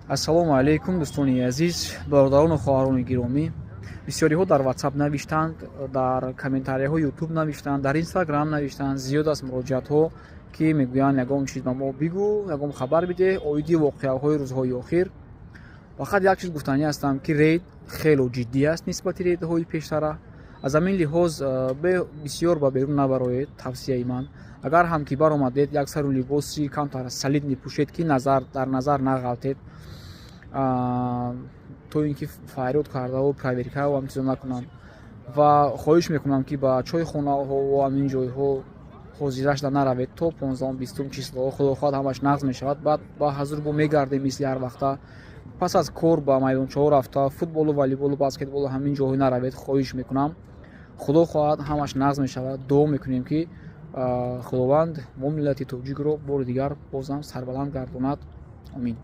Ассалому алайкум, дӯстони азиз, бародарону хоҳарони гиромӣ. Бисёриҳо дар WhatsApp навиштанд, дар комментарияҳои YouTube навиштанд, дар Instagram навиштанд. Зиёд аст муроҷиатҳо, ки мегӯянд: «Ягон чиз ба мо бигӯ, ягон хабар бидеҳ оиди воқеаҳои рӯзҳои охир». Фақат як чиз гуфтанӣ ҳастам, ки рейд хело ҷиддӣ аст нисбати рейдҳои пештара. Аз ҳамин лиҳоз бисёр ба берун набароед, тавсияи ман. Агар ҳам ки баромадед, як сару либоси камтар солидный пӯшед, ки назар дар назар нағалтед, то ин ки фарёд кардаву проверкаву ҳамин чизо накунанд. Ва хоҳиш мекунам, ки ба чойхонаҳо ва ҳамин ҷойҳо ҳозирашда наравед то 15-ум, 20-ум числоҳо. Худо хоҳад, ҳамаш нағз мешавад. Баъд ба ҳазур бо мегардем. Мисли ҳар вақта, пас аз кор ба майдончаҳо рафта, футболу, волейболу, баскетболу ҳамин ҷойҳо наравед, хоҳиш мекунам. Худо хоҳад, ҳамаш нағз мешавад. Дуо мекунем, ки Худованд мо, миллати тоҷикро, бори дигар бозам сарбаланд гардонад. Омин.